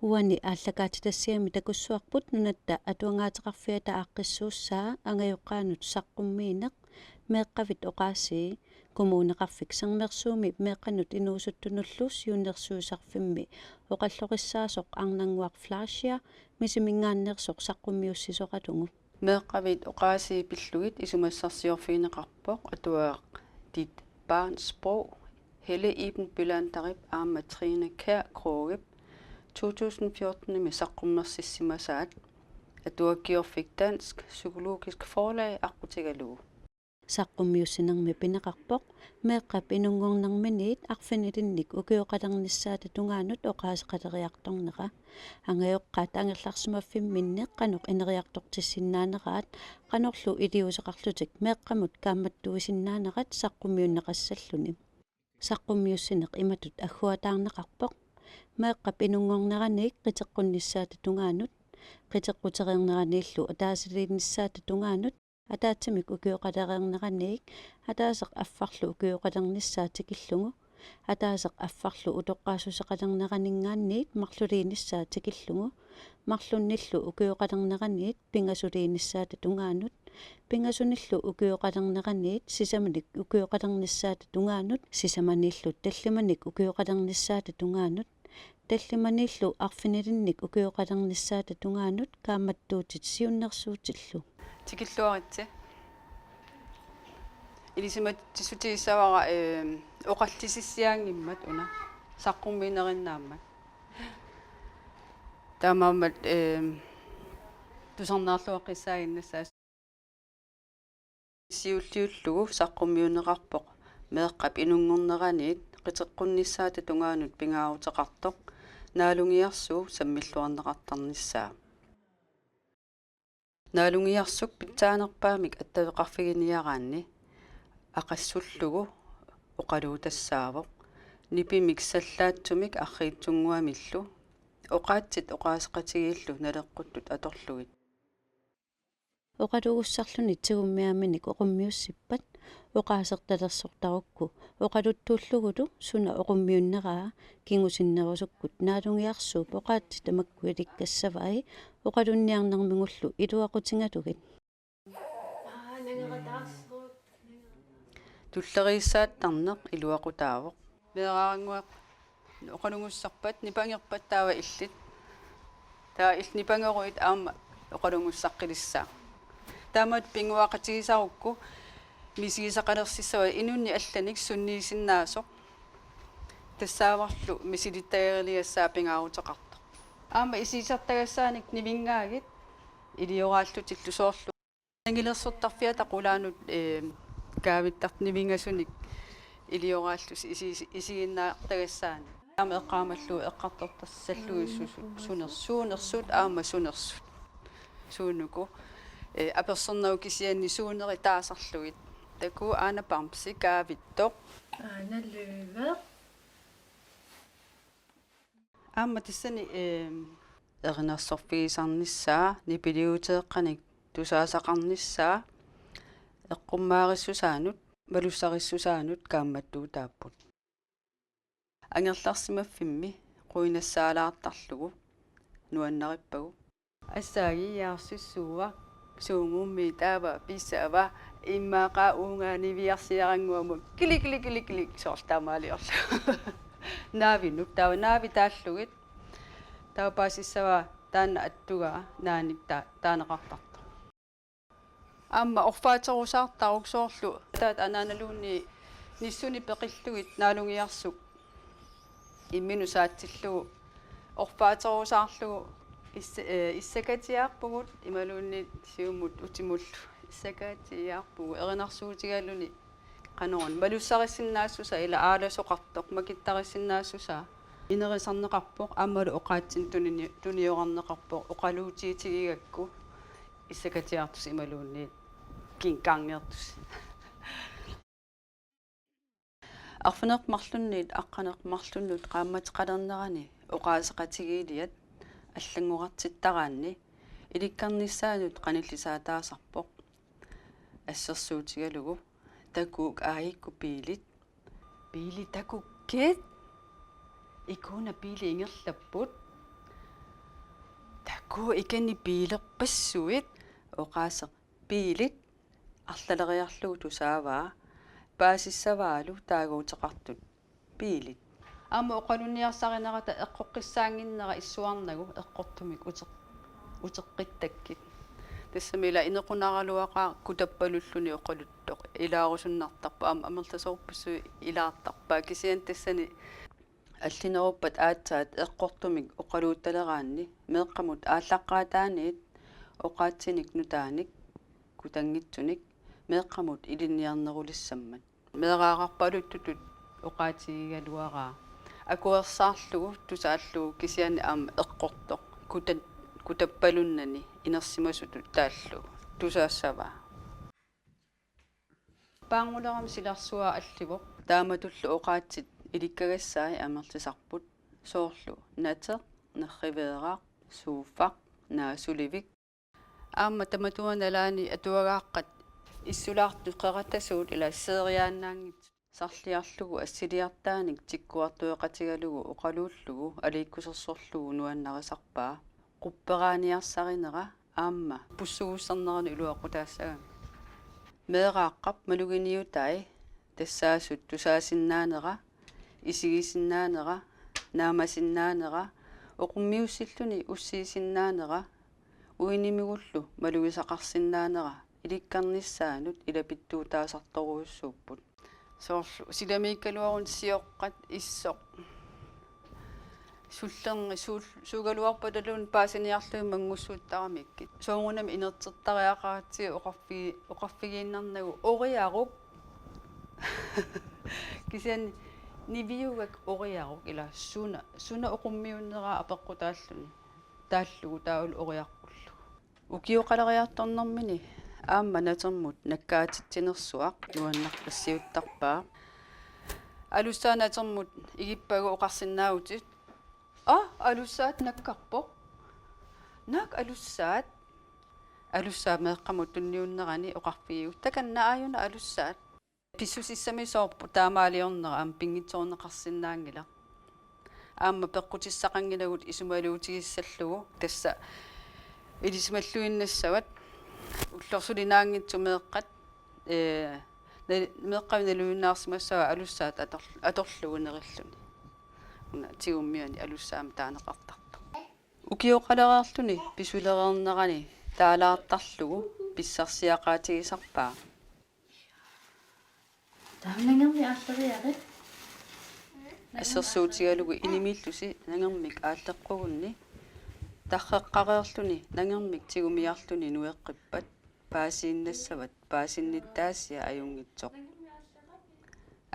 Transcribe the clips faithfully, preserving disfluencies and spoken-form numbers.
Uani aallakaatitassiami takussuarput Nunatta Atuangaateqarfiata aaqqissuussaa angajoqqaanut saqqummiineq, meeqqavit oqaasii, Kommuneqarfik Sermersuumi meeqqanut inuusuttunullu siunnersuisarfimmi oqalloqissaasoq Arnannguaq Fleischer Misiminngaanneersoq saqqummiussisoqalugu. Meeqqavit oqaasii pillugit isumassarsiorfigineqarpoq atuagaq Dit Barns Sprog, Helle Iben Byllanderip aamma Trine Kjær Krogep to tusind fjorten-imi saqqummersissimasaat, Atuakkiorfik Dansk Psykologisk Forlag aqqutigalugu. Saqqummiussinermi pineqarpoq meeqqap inunngornerminiit arfinilinnik ukioqalernissaata tungaanut oqaaseqaleriartornera. Angajoqqaat angerlarsimaffimminni qanoq ineriartortissinnaaneraat qanorlu iliuuseqarlutik meeqqamut kaammattuisinnaanerat saqqummiunneqassalluni. Saqqummiussineq imatut agguataarneqarpoq: meeqqap inunngorneraniit qiteqqunnissaata tungaanut, qiteqqutereerneraniillu ataasiliinissaata tungaanut, ataatsimik ukioqalereerneraniit ataaseq affarlu ukioqalernissaa tikillugu, ataaseq affarlu utoqqaassuseqalerneraninngaanniit marluliinissaa tikillugu, marlunnillu ukioqalerneraniit pingasuliinissaata tungaanut, pingasunillu ukioqalerneraniit sisamanik ukioqalernissaata tungaanut, sisamaniillu tallimanik ukioqalernissaata tungaanut, tallimaniillu arfinilinnik ukioqalernissaata tungaanut kaammattuutit siunnersuutillu. Tikilluaritsi. Ilisimatitsissutigissavara, ehm, oqallisissiaanngimmat una saqqummiinerinnaammat. Taamaammat, ehm, tusarnaarluaqqissaaginnassaaq. Siulliullugu saqqummiunneqarpoq meeqqap inunngorneraniit qiteqqunnissaata tungaanut pingaaruteqartoq Naalungiarsuup sammilluarneqartarnissaa. Naalungiarsuk pitsaanerpaamik attaveqarfiginiaraanni aqassullugu oqaluutassaavoq, nipimik sallaatsumik arriitsunnguamillu, oqaatsit oqaaseqatigiillu naleqquttut atorlugit. Oqalugussarluni tigummiaaminik oqummiussippat oqaasertalersortarukku oqaluttuullugulu suna oqummiunneraa kingusinnerusukkut Naalungiarsuup oqaatsit tamakku ilikkassavai oqalunniarnermigullu iluaqutigalugit. Tulleriissaattarneq iluaqutaavoq. Meeraarannguaq oqalugussarpat nipangerpat taava illit. Taava illit nipangeruit aamma oqalugussaqqilissaaq. Taamatut pinnguaqatigisarukku misigisaqalersissavaa inunnik allanik sunniisinnaasoq. Tassaavarlu misilittageriliassaa pingaaruteqartoq. Aamma isigisartagassaanik nivinngaagit ilioraallutillu soorlu. Nangilersortarfiata qulaanut, eh, kaavittartut nivingasunik ilioraallusi isi-, isiginnaartagassaanik. Aamma eqqaamallugu eqqartortassallugit su-, su-, suner-, suunersut aamma sunersut. Suunuku, eh, apersornagu kisianni suuneri taasarlugit. Takuuk aana bamse kaavittoq. Aana løve. Aamma tassani, ehm, erinarsorfigisarnissaa, nipiliuteeqqanik tusaasaqarnissaa, eqqummaarissusaanut, malussarissusaanut kaammattuutaapput. Angerlarsimaffimmi quinassaalaartarlugu nuannarippagu. Assaagiiaarsussuuaq suugummi taava pissava immaqa uunga niviarsiarannguamut kili, kili, kili, kili soorlu taamaaliorlugu. Naavinut, taava naavi taallugit. Taava paasissavaa taanna attugaa naanik ta-, taaneqartartoq. Aamma orfaaterusaartaruk soorlu taat anaanaluunniit nissunik peqillugit Naalungiarsuk imminut saatsillugu orfaaterusaarlugu is-, eh, issakatiaarpugut imaluunniit siumut utimullu issakatiaarpugut erinarsuutigaluni qanoruna malussarissinnaassusaa ila aalasoqartoq makittarissinnaassusaa inerisarneqarpoq aammalu oqaatsinik tunini-, tuniorarneqarpoq oqaluutigitigigakku issakatiaartusi imaluunniit kinkangertusi. Arfineq-marlunniit aqqaneq-marlunnut qaammateqalernerani oqaaseqatigiiliat allanngorartittaraanni ilikkarnissaanut qanillisaataasarpoq assersuutigalugu takuuk aajikkut biilit. Biilit takukkit? Ikuuna biilit ingerlapput. Kuu ikani biilerpassuit, oqaaseq biilit arlaleriarlugu tusaavaa, paasissavaalu taaguuteqartut biilit. Aamma oqalunniarsarinerata eqqoqqissaannginnera issuarnagu eqqortumik uteq-, uteqqittakkit. Tassami ila inequnaraluaqaaq kutappalulluni oqaluttoq ilaarusunnartarpoq aamma amerlasoorpassuit ilaartarpaat kisianni tassani allineruppat aatsaat eqqortumik oqaluuttaleraanni meeqqamut aallaqqaataaniit oqaatsinik nutaanik kutanngitsunik meeqqamut ilinniarnerulissammat. Meeraararpaluttutut oqaatigigaluaraa akuersaarlugu tusaallugu kisianni aamma eqqortoq kuta-, kutappalunnani inersimasutut taallugu tusaassavaa. Paanngulerami silarsuaa allivoq. Taamatullu oqaatsit ilikkagassai amerlisarput soorlu nateq, nerriveeraq, suuffaq, naasulivik. Aamma tamatuma nalaani atuagaaqqat issulaartut qeratasuut ila seeriaannaanngitsut sarliarlugu assiliartaanik tikkuartueqatigalugu oqaluullugu aliikkusersorlugu nuannarisarpaa qupperaaniarsarinera aamma pussugussernerani iluaqutaassagami. Meeraaqqap maluginiutai tassaasut tusaasinnaanera, isigisinnaanera, naamasinnaanera, oqummiussilluni ussiisinnaanera, uinimigullu malugisaqarsinnaanera ilikkarnissaanut ilapittuutaasartorujussuupput. Soorlu silamiikkaluaruni sioqqat, issoq. Sullerni suul-, suugaluarpataluunniit paasiniarlugit manngussuuttaramikkit. Soorunami inertertariaqaratsigu oqarfigi-, oqarfigiinnarnagu oriaruk. Kisianni niviugak oriaruk ila suna, suna oqummiunneraa apeqqutaalluni. Taallugu taavalu oriarpullugu. Ukioqaleriartornermini aamma natermut nakkaatitsinersuaq nuannaqqissaartarpaa. Alussaat natermut igippagu oqarsinnaavutit: "Aa, alussaat nakkarpoq. Naak alussaat?" Alussaat meeqqamut tunniunnerani oqarfigiuk: "Takanna aajuna alussaat." Pissusissamisoorpoq taamaaliornera aamma pinngitsoorneqarsinnaanngilaq. Aamma peqqutissaqanngilagut isumaluutigissallugu tassa ilisimalluinnassavat ullorsulinnaanngitsut meeqqat, ee, nal-, meeqqavit nalujunnaarsimassavaat alussaat ator-, atorlugu nerilluni. Una tigummiani alussaamik taaneqartartoq. Ukioqalereerluni pisulereernerani taalaartarlugu pissarsiaqaatigisarpaa. Taava nangermik aalleriarit. Assersuutigalugu inimiillusi nangermik aalleqqugunni tarreqqareerluni nangermik tigumiarluni nueqqippat paasiinnassavat paasinnittaasia ajunngitsoq.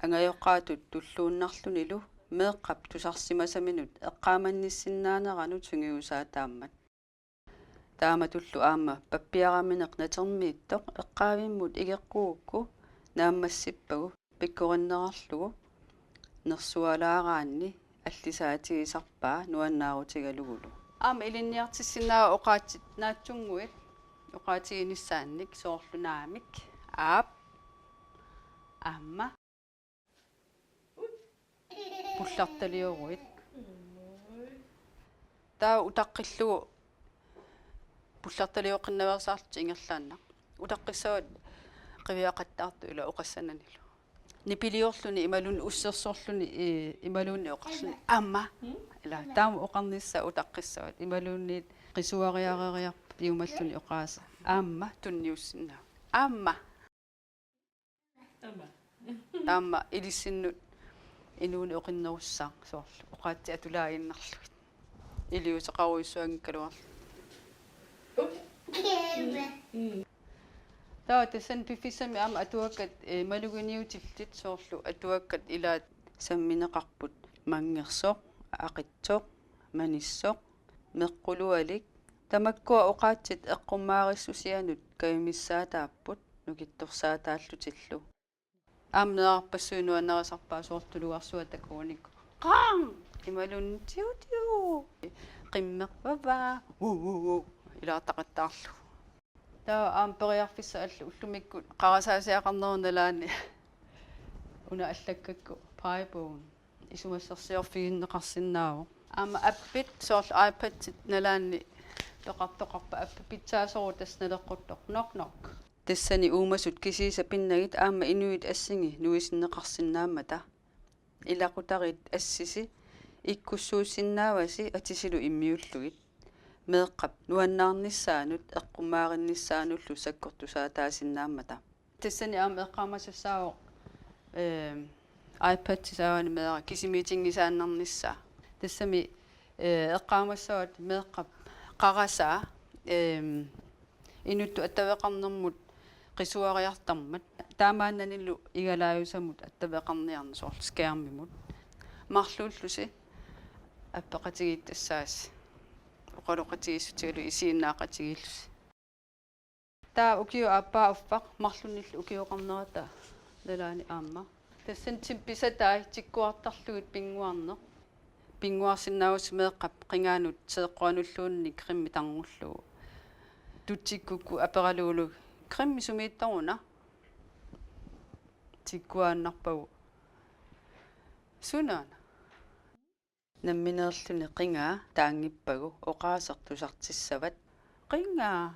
Angajoqqaatut tulluunnarlunilu meeqqap tusarsimasaminut eqqaamannissinnaaneranut sungiusaataammat. Taamatullu aamma pappiaramineq natermiittoq eqqaavimmut igeqqugukku naammassippagu pikkorinnerarlugu nersualaaraanni allisaatigisarpaa nuannaarutigalugulu. Aamma ilinniartissinnaavara oqaatsit naatsunnguit oqaatiginissaannik soorlu naamik, aap, aamma pullartalioruit. Taava utaqqillugu pullartalioqqinnaveersaarlutik ingerlaannaq. Utaqqissavat qiviaqattaartut ila oqassananilu. Nipiliorluni imaluunniit ussersorluni, i-, imaluunniit oqarluni: "Aamma." Ila taama oqarnissaa utaqqissavat imaluunniit qisuariareeriarpat piumalluni oqaaseq: "Aamma tunniussinnaavit." "Aamma." Aamma. Aamma ilissinnut inuuneq oqinnerussaaq soorlu oqaatsit atulaaginnarlugit. Iliuuseqarujussuanngikkaluarluni. Taava tassani piffissami aamma atuakkat, eh, maluginiutillit soorlu atuakkat ilaat sammineqarput manngersoq, aqitsoq, manissoq, meqqulualik, tamakkua oqaatsit eqqummaarissusianut kajumissaataapput nukittorsaataallutillu. Aamma meerarpassuit nuannarisarpaat soorlu tulugarsuaq takugunikku: "Qaang!" imaluunniit "Tiu, tiu!" Qimmerpavaa. "Uu, uu, uu!" ilaartaqattaarlugu. Taava aamma periarfissaq allat ullumikkut qarasaasiaqarnerup nalaani una allakkakku pegebogen isumassarsiorfigineqarsinnaavoq. Aamma appit soorlu iPadit nalaani Peqartoqarpat appi pitsaasorujuk tassa naleqquttoq. Nok nok. Tassani uumasut kisiisa pinnagit aamma inuit assingi nuisinneqarsinnaammata. Ilaqutariit assisi ikkussuussinnaavasi atisilu immiullugit. Meeqqap nuannaarnissaanut eqqummaarinnissaanullu sakkortusaataasinnaammata. Tassani aamma eqqaamasassaavoq, ehm, iPad-i saavani meeraq kisimiitinngisaannarnissaa. Tassami, eh, eqqaamassavaat meeqqap qarasaa, ehm, inuttut attaveqarnermut qisuariartarmat. Taamaannanilu igalaajusamut attaveqarniarneq soorlu skærmimut. Marluullusi appeqatigiittassaasi. Oqaloqatigiissutigalugu isiginnaaqatigiillusi. Taava ukiup aappaa uffa, marlunnillu ukioqarnerata nalaani aamma. Tassani timpisatai tikkuartarlugit pinnguarneq. Pinnguarsinnaagussi meeqqap qingaanut seeqquanulluunniit cremi tarnullugu. Tutsikkukku aperalugulu: Cremi sumiittoruna? Tikkuaannarpagu: Sunaana? Nammineerluni qingaa taanngippagu oqaaseq tusartissavat: Qingaa!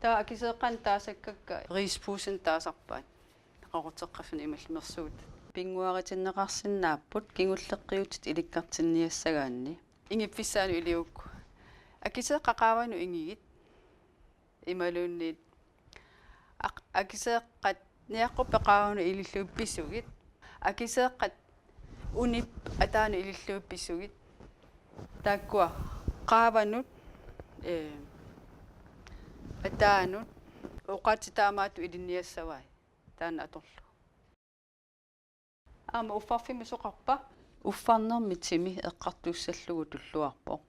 Taava akiseeqqanik taasakkakka riispuusinik taasarpaat. Qaqorteqqasuni imallimersuut. Pinnguaritinneqarsinnaapput kingulleqqiutit ilikkartinniassagaanni. Ingiffissaanut iliuukku: Akiseeqqat qaavanut ingigit? Imaluunniit: Ak-, akiseeqqat niaqquppit qaavanut ilillugit pisugit? Akiseeqqat unip ataanut ilillugit pisugit? Taakkua qaavanut, eh, ataanut oqaatsit taamaattut ilinniassavai taanna atorlugu. Aamma uffarfimmi soqarpa? Uffarnermi timi eqqartussallugu tulluarpoq.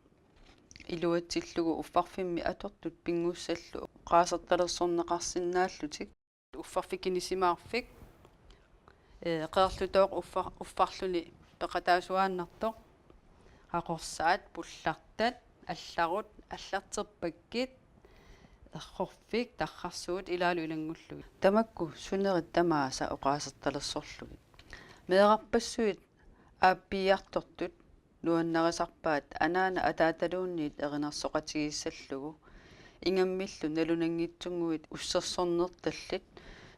Iluatsillugu uffarfimmi atortut pinngussallu oqaasertalersorneqarsinnaallutik. Uffarfik kinisimaarfik, eh, qeerlutooq uffa-, uffarluni peqataasuaannartoq. Qaqorsaat, pullartat, allarut, allarterpakkit, errorfik, tarrarsuut ilaalu ilanngullugit. Tamakku sunerit tamaasa oqaasertalersorlugit. Meerarpassuit aappiiartortut nuannarisarpaat anaana ataataluunniit erinarsoqatigiissallugu. Ingammillu nalunanngitsunnguit ussersornertallit,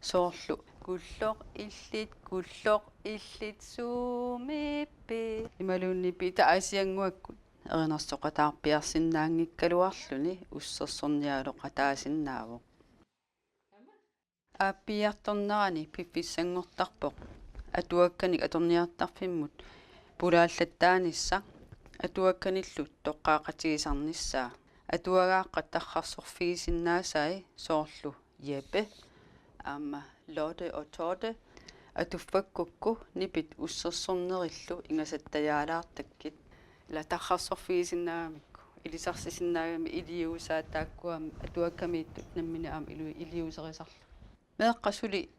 soorlu: Kulloq illit, kulloq illit, sumiippit? Imaluunniit Piita Aasiannguakkut erinarsoqataarpiarsinnaanngikkaluarluni ussersorniaaloqataasinnaavoq. Aappiiartornerani piffissanngortarpoq atuakkanik atorniartarfimmut pulaallattaanissaq, atuakkanillu toqqaaqatigisarnissaa. Atuagaaqqat tarrarsorfigisinnaasai, soorlu Jeppe aamma Lotte og Totte, atuffakkukku nipit ussersornerillu ingasattajaalaartakkit. Ila tarrarsorfigisinnaagamikku, ilisarsisinnaagami iliuusaat taakkua atuakkamiittut nammineq aamma ilu-, iliuuserisarlugit. Meeqqat suli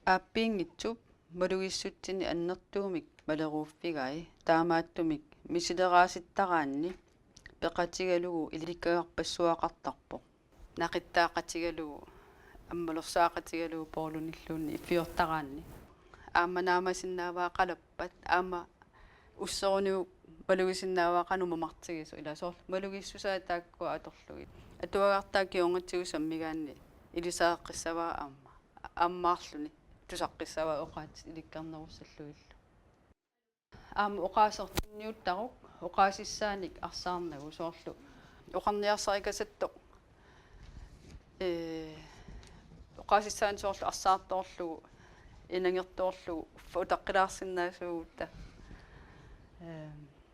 aappiinngitsup malugissutsinni annertuumik maleruuffigai, taamaattumik misileraasittaraanni peqatigalugu ilikkagarpassuaqartarpoq. Naqittaaqatigalugu, ammalersaaqatigalugu poorlunilluunniit iffiortaraanni. Aamma naamasinnaavaa qalappat, aamma usseruniuk malugisinnaavaa qanoq mamartigisoq, ila soorlu malugissusaat taakkua atorlugit. Atuagartaaq kingornatigusamigaanni ilisareqqissavaa aamma, ammaarluni tusaqqissavaa oqaatsit ilikkarnerussallugillu. Aamma oqaaseq tunniuttaruk, oqaasissaanik arsaarnagu, soorlu oqarniarsarikasattoq, ee, oqaasissaanik soorlu arsaartoorlugu, inangertoorlugu, uffa utaqqilaarsinnaasuugutta. Ee,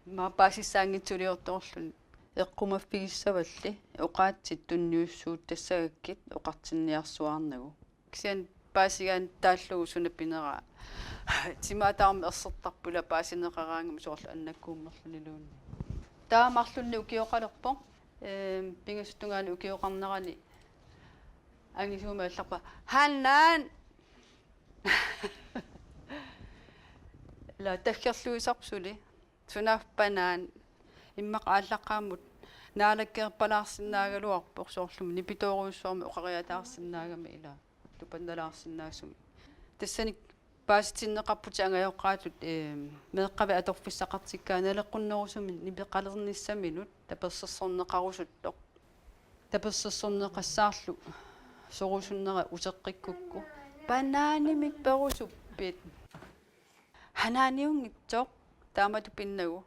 immaqa paasissaanngitsuliortoorluni. Eqqumaffigissavalli oqaatsit tunniussuuttassagakkit oqartinniarsuaarnagu. Kisianni paasigaanni taallugu suna pineraa. Timaataarmi ersertarput ila paasineqaraangami soorlu annakkuummerluniluunniit. Taava marlunnik ukioqalerpoq. Ehm, pingasuttungaani ukioqarnerani angisuumik aallarpaa: Hanan! Ila taggerluisarpoq suli. Sunaaffa naan, immaqa aallaqqaammut naalakkerpalaarsinnaagaluarpoq, soorlumi nipitoorujussuarmik oqariataarsinnaagami ila tupannalaarsinnaasumik. Tassani Paasitinneqarputit angajoqqaatut, ee, meeqqavit atorfissaqartikkaanni naleqqunnerusumik nipeqalernissaminut tapersersorneqarusuttoq. Tapersersorneqassaarlu sorusunnera uteqqikkukku: Bananimik perusuppit? Hananiunngitsoq, taamatut pinnagu.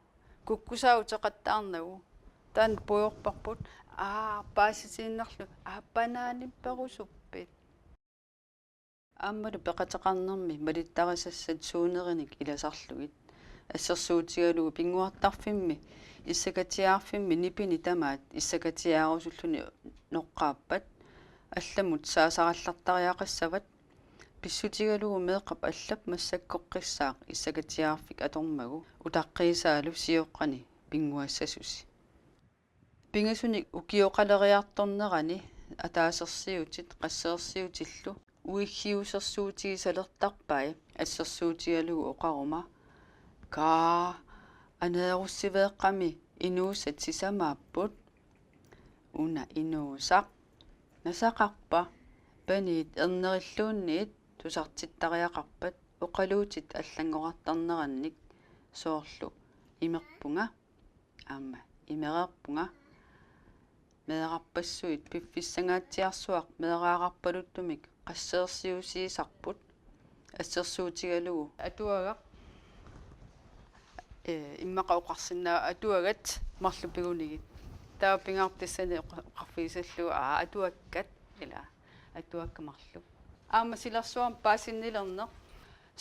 Kukkusaa uteqattaarnagu. Taanna puigorparput: Aa, paasitiinnarlugu. Aa, bananimik perusuppit? Aammalu peqateqarnermi malittarisassat suunerinik ilasarlugit. Assersuutigalugu pinnguartarfimmi issakatiaarfimmi nipini tamaat issakatiaarusulluni noqqaappat allamut saasarallartariaqassavat. Pissutigalugu meeqqap allap massakkoqqissaaq issakatiaarfik atormagu utaqqiisaalu sioqqani pinnguassasusi. Pingasunik ukioqaleriartornerani ataasersiutit qasseersiutillu uiggiusersuutigisalertarpai assersuutigalugu oqaruma: Kaa, aneerussiveeqqami inuusat sisamaapput. Una inuusaq. Nasaqarpa? Paniit ernerilluunniit tusartittariaqarpat oqaluutit allanngorartarnerannik, soorlu: Imerpunga. Aamma: Imereerpunga. Meerarpassuit piffissangaatsiarsuaq meeraararpaluttumik qasseersiusiisarput. Assersuutigalugu atuagaq, ee, immaqa oqarsinnaa: Atuagat, marluk pigunigit. Taava pingaartumik tassani oqa-, oqarfigisallugu: Aa, atuakkat, ila, atuakkat marluk. Aamma silarsuarmi paasinnilerneq.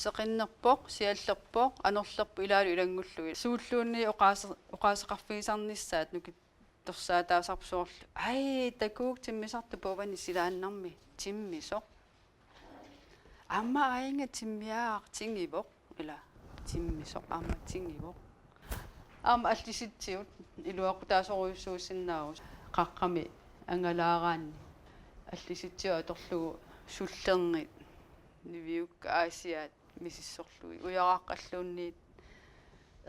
Seqinnerpoq, siallerpoq, anorlerpoq ilaalu ilanngullugit. Suulluunniit oqaase-, oqaaseqarfigisarnissaat nukittorsaataasarput, soorlu: Ai, takuuk, timmisartoq puavani silaannarmi. Timmisoq. Aamma aajuna timmiaaq, tingivoq. Ila, timmisoq aamma tingivoq. Aamma allisitsiut iluaqutaasorujussuusinnaavut. Qaqqami angalaaraanni allisitsiut atorlugu sullernit niviukkat aasiaat misissorlugit, ujaraqqalluunniit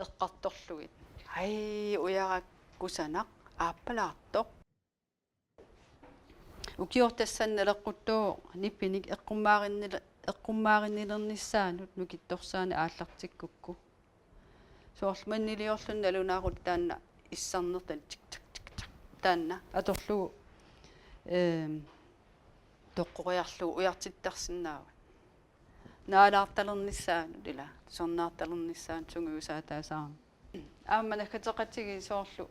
eqqartorlugit: Ai, ujarak kusanaq, aappalaartoq. Ukiortassani naleqquttuuvoq nipinik eqqummaarinni-, eqqummaarinnilernissaanut nukittorsaaneq aallartikkukku. Soorlu manniliorluni nalunaaqutaq taanna issarnertan tik, tak, tik, tak, taanna atorlugu, eem, toqqoriarlugu ujartittarsinnaavat. Naalaartalernissaanut, ila, tusarnaartalernissaanut sungiusaataasarami. Aamma naggateqatigiit soorlu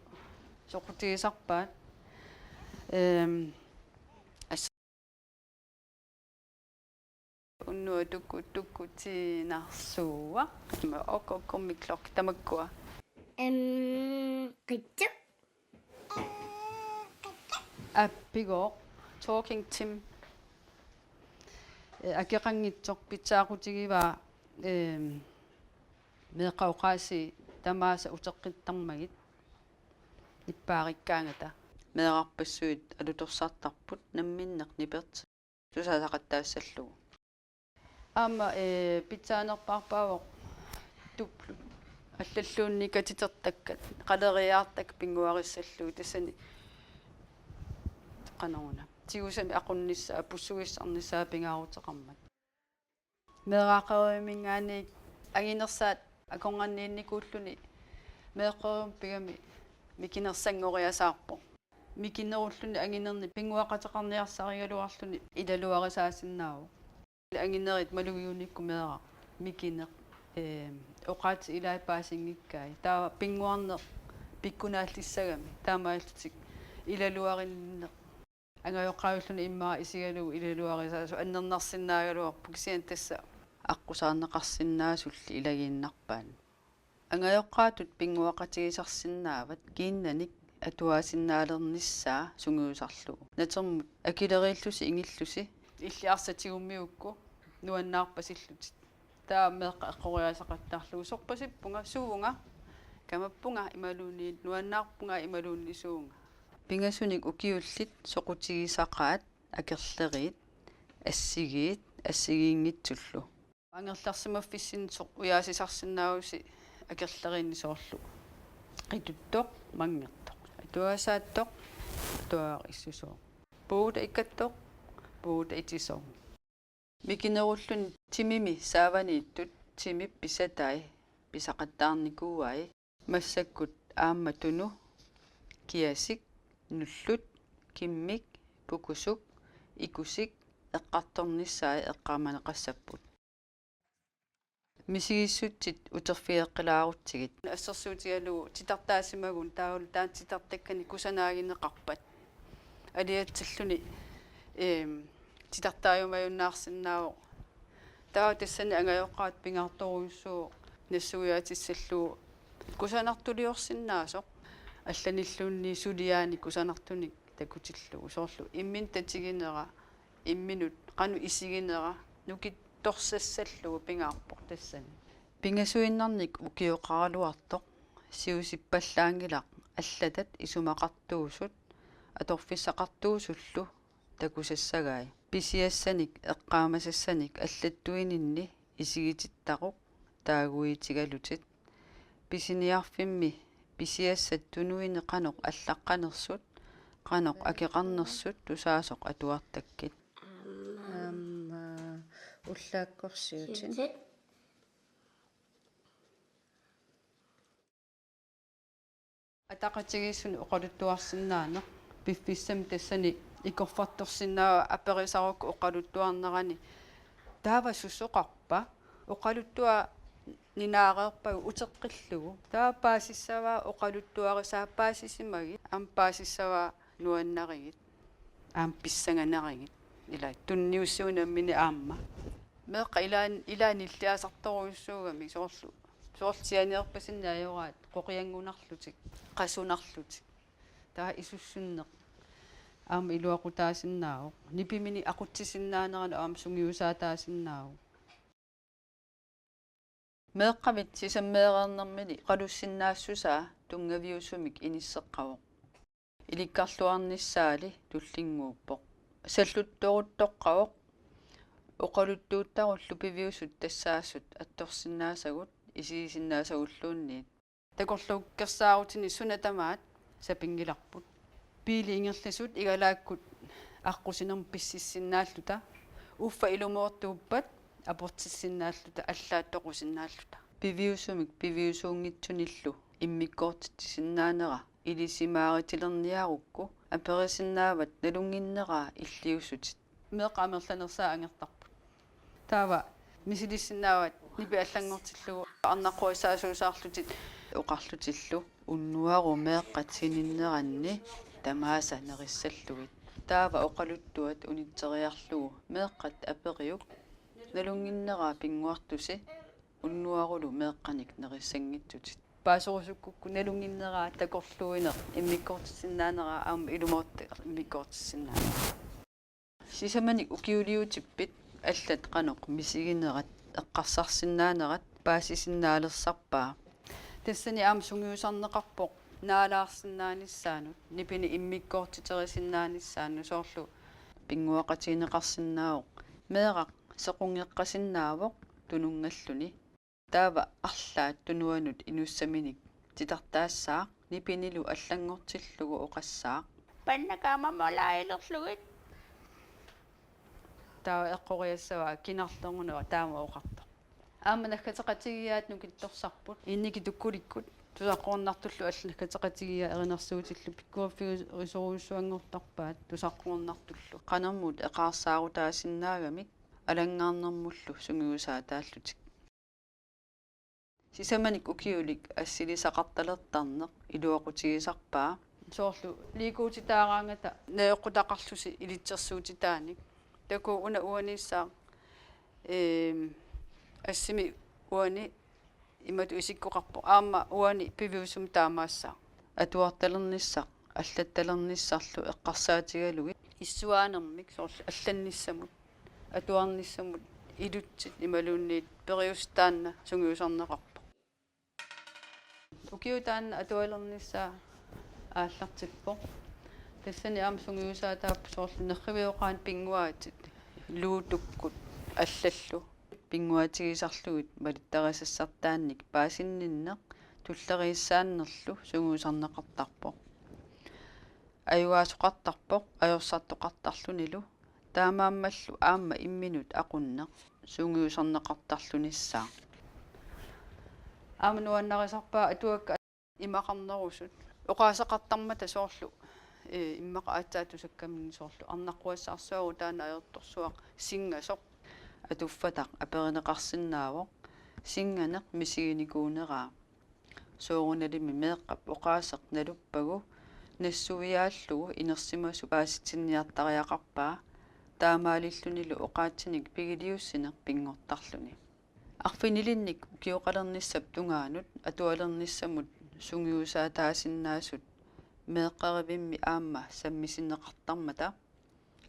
soqutigisarpaat. Eem, as-, unnuaq tuku-, tukutiinarsuaq. Okko, okko, mi klok tamakkua. Em, qitsuk. Appigooq, Talking Tim. Ee, akeqanngitsoq pitsaaqutigivaa, eem, meeqqat oqaasii tamaasa uteqqittarmagit ippaarikkaangata. Meerarpassuit alutorsartarput namminneq niperti-, tusaasaqattaassallugu. Aamma, ee, pitsaanerpaarpaavoq tuplut. Allalluunniit katitertakkat, qaleriaartakkat pinnguarissallugit tassani. Qanoruna. Tigusami aqunnissaa, pussugissarnissaa pingaaruteqarmat. Meeraaqqerivimingaanniit anginersaat akornanniinnikuulluni meeqqerivimmut pigami mikinersanngoriasaarpoq. Mikinerulluni anginerni pinnguaqateqarniarsarigaluarluni ilaluarisaasinnaavoq. Anginerit malugiunnikkut meeraq mikineq, ee, oqaatsit ilaat paasinngikkai. Taava pinnguarneq pikkunaallissagami. Taamaalillutik ilaluarinninneq. Angajoqqaajulluni immaqa isigalugu ilaluarisaasoq annernarsinnaagaluarpoq, kisianni tassa aqqusaarneqarsinnaasulli ilagiinnarpaat. Angajoqqaatut pinnguaqatigisarsinnaavat kiinnanik atuaasinnaalernissaa sungiusarlugu. Natermut akileriillusi ingillusi. Illit arsaq tigummigukku nuannaarpasillutit. Taava meeqqat eqqoriaaseqattaarlugu: Sorpasippunga, suunga? Kamappunga imaluunniit nuannaarpunga imaluunniit suunga? Pingasunik ukiullit soqutigisaqaat akerleriit assigiit assigiinngitsullu. Angerlarsimaffissinni soq ujaasisarsinnaavusi akerleriinni, soorlu qituttoq, manngertoq, atuasaattoq, atuagaq issusooq, puuta ikkattoq, puuta itisooq. Mikinerulluni timimi saavaniittut timip pisatai pisaqattaarnikuuai. Massakkut aamma Tunu, Kiasik, Nullut, Kimmik, Pukusuk, Ikusik eqqartornissaat eqqaamaneqassapput. Misigissutsit uterfigeqqilaarutsigit. Assersuutigalugu titartaasimagunik taavalu taanna titartakkani kusanaagineqarpat. Aliatsilluni, eem, titartaajumajunnaarsinnaavoq. Taava tassani angajoqqaat pingaartorujussuuvoq nassuiaatissallugu kusanartuliorsinnaasoq. Allanilluunniit suliaani kusanartunik takutillugu. Soorlu imminut tatiginera, imminut qanoq isiginera, nukittorsassallugu pingaarpoq tassani. Pingasuinnarnik ukioqaraluartoq siusippallaanngilaq allatat isumaqartuusut atorfissaqartuusullu takusassagai. Pisiassanik eqqaamasassanik allattuininni isigitittaquk taaguitigalutit. Pisiniarfimmi pisiassat tunuini qanoq allaqqanersut, qanoq akeqarnersut tusaasoq atuartakkit. Aamma ullaakkorsiutit. Ataqatigiissunik oqaluttuarsinnaaneq, piffissami tassani ikorfartorsinnaavara aperisarukku oqaluttuarnerani: Taava susoqarpa? Oqaluttuaq ninaareerpagu uteqqillugu. Taava paasissavaa oqaluttuarisaa paasisimagit, aamma paasissavaa nuannarigit, aamma pissanganarigit. Ila tunniussui nammineq aamma. Meeqqat ilaanni, ilaanni nilliasartorujussuugamik soorlu. Soorlu sianiorpasinnik ajoraat qoqianngunarlutik, qasunarlutik. Taava isussinneq aamma iluaqutaasinnaavoq. Nipiminik aqutsisinnaaneranut aamma sungiusaataasinnaavoq. Meeqqavit sisammeereernermini oqalussinnaassusaa tunngaviusumik inisseqqavoq. Ilikkarluarnissaali tullinnguuppoq. Salluttoruttoqqavoq oqaluttuuttarullu piviusut tassaasut attorsinnaasagut isigisinnaasagulluunniit. Takorluukkersaarutinik suna tamaat sapinngilarput. Biilit ingerlasut igalaakkut aqqusinermut pississinnaalluta, uffa ilumoortuuppat aportissinnaalluta, allaat toqusinnaalluta. Piviusumik piviusuunngitsunillu immikkoortitsisinnaanera ilisimaarutilerniarukku aperisinnaavat nalunnginneraa illiussutit. Meeqqat amerlanersaat angertarput. Taava misilissinnaavat nipit allanngortillugu arnaqquissaasuusaarlutit. Oqarlutillu: Unnuaru meeqqat sininneranni tamaasa nerissallugit. Taava oqaluttuat unitseriarlugu meeqqat aperiuk: Nalunnginneraa pinnguartusi unnuarulu meeqqanik nerissanngitsutit? Paaserusukkukku nalunnginneraa takorluuineq immikkoortissinnaaneraa aamma ilumoortut immikkoortissinnaanerat. Sisamanik ukiuliutippit allat qanoq misiginerat eqqarsarsinnaanerat paasisinnaalersarpaa? Tassani aamma sungiusarneqarpoq naalaarsinnaanissaanut, nipinik immikkoortiterisinnaanissaanut, soorlu pinnguaqatigineqarsinnaavoq meeraq sequnngeqqasinnaavoq tununngalluni. Taava arlaat tunuanut inussaminik titartaassaaq nipinilu allanngortillugu oqassaaq: Panna kaamamulaalerlugit. Taava eqqoriassavaa kinarlerngunera taama oqartoq. Aamma naggateqatigiiaat nukittorsarput, innikit tukkulikkut, tusaqqornartullu allat naggateqatigiiaat erinarsuutillu pikkoriffigisorujussuanngortarpaat tusaqqornartullu. Qanermut eqaarsaarutaasinnaagamik alanngaarnermullu sungiusaataallutik. Sisamanik ukiulik assilisaqartalertarneq iluaqutigisarpaa? Soorlu liikuutitaaraangata najoqqutaqarlusi ilitsersuutitaanik. Takuuk una uaniissaaq, eem, assimi uani imatut isikkoqarpoq, aamma uani piviusumik taamaassaaq. Atuartalernissaq allatalernissarlu eqqarsaatigalugit issuaanermik, soorlu allannissamut, atuarnissamut ilutsit imaluunniit periuseq taanna sungiusarneqarpoq. Ukiut taanna atualernissaa aallartippoq. Tassani aamma sungiusaataapput soorlu nerrivioqaani pinnguaatit luutukkut allallu. Pinnguaatigisarlugit malittarisassartaannik paasinninneq tulleriissaannerlu sungiusarneqartarpoq. Ajugaasoqartarpoq ajorsartoqartarlunilu, Taamaammallu aamma imminut aqunneq sungiusarneqartarlunissaat. Aamma nuannarisarpaa atuakka imaqarnerusut. Oqaaseqartarmata soorlu, ee, immaqa aatsaat tusakkaminni soorlu arnaqquassaarsuagut taanna ajortorsuaq singasoq. Atuffataq aperineqarsinnaavoq singaneq misiginikuuneraa. Soorunalimi meeqqap oqaaseq naluppagu nassuiaallugu inersimasut paasitsinniartariaqarpaa, taamaalillunilu oqaatsinik pigiliussineq pinngortarluni. Arfinilinnik ukioqalernissap tungaanut atualernissamut sungiusaasinnaasut meeqqerivimmi aamma sammisinneqartarmata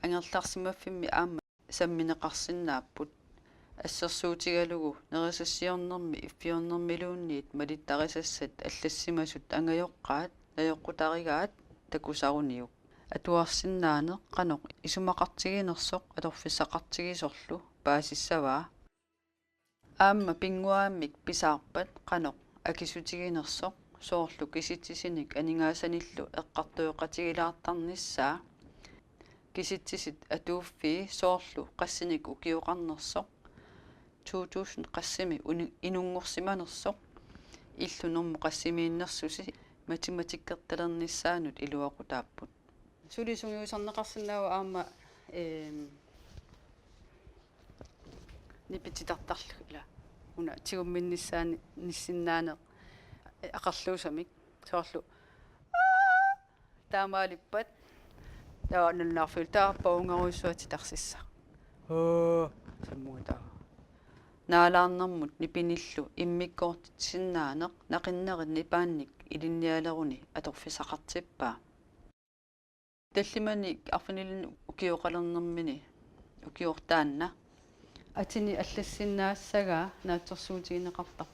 angerlarsimaffimmi aamma sammineqarsinnaapput. Assersuutigalugu nerisassiornermi iffiornermiluunniit malittarisassat allassimasut angajoqqaat najoqqutarigaat takusaruniuk. Atuarsinnaaneq qanoq isumaqartiginersoq atorfissaqartigisorlu paasissavaa. Aamma pinnguaammik pisaarpat qanoq akisutiginersoq soorlu kisitsisinik aningaasanillu eqqartueqatigilaartarnissaa. Kisitsisit atuuffii soorlu qassinik ukioqarnersoq, to tusind qassimi uni-, inunngorsimanersoq, illunermut qassimiinnersusi matematikkertalernissaanut iluaqutaapput. Suli sungiusarneqarsinnaavoq aamma, eem, nipititartarlugit ila. Una tigumminnissaani-, nissinnaaneq aqerluusamik. Soorlu taamaalippat. Taava nunnaarfiullu taava paungarujussuaq titarsissaq. Oo, sammuutaa. Naalaarnermut nipinillu immikkoortitsisinnaaneq naqinnerit nipaannik ilinnialeruni atorfissaqartippaa. Tallimanik arfinilinnik ukioqalernermini ukioq taanna atini allassinnaassagaa naatsorsuutigineqartarpoq.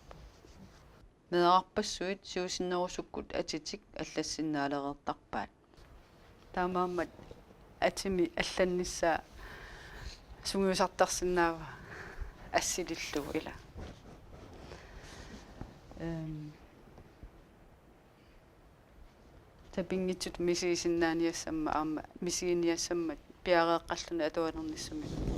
Meerarpassuit siusinnerusukkut atitik allassinnaalereertarpaat. Taamaammat atimi allannissaa sungiusartarsinnaavaa assilillugu ila. Ehm, sapinngitsutut misigisinnaaniassammat aamma misiginiassammat piareeqqalluni atualernissaminnut.